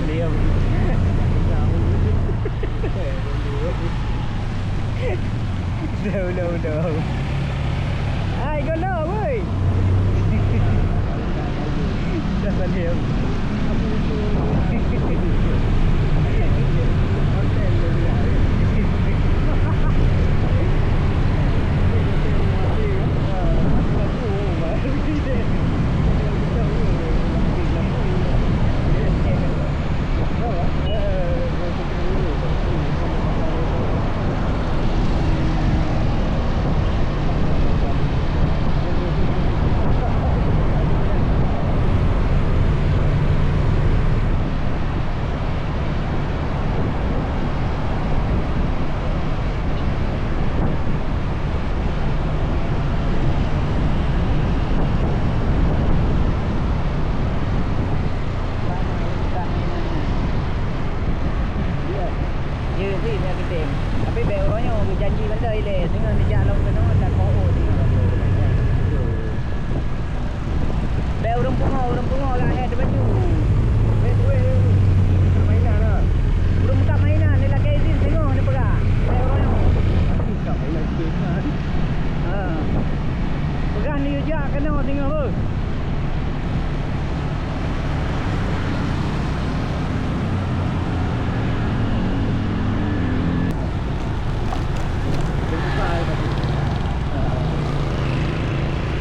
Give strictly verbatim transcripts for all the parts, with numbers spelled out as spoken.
Liam. Udah, udah, udah. Hai, gono, woi. Dah salim. Ye, ye, ya, kitem. Tapi bèk uroe nyoe geujanji bandai lé, singoh neujak lom keunoe, takoh oh singoh bandai. Bèk ureueng pungo, ureueng pungo ka hèk teubaju. Bèk tuwèh, permainan lah. Ureueng buka mainan, dia lakèe izin singoh neupeugah. Bèk uroe nyoe. Buka mainan sikit kan. Ha. Peugah neujak keunoe singoh beuh.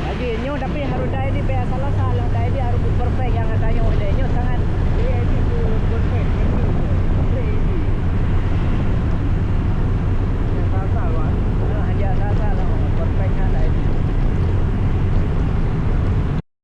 Lagi nyoe tapi harus dai di pihak salah salah dai di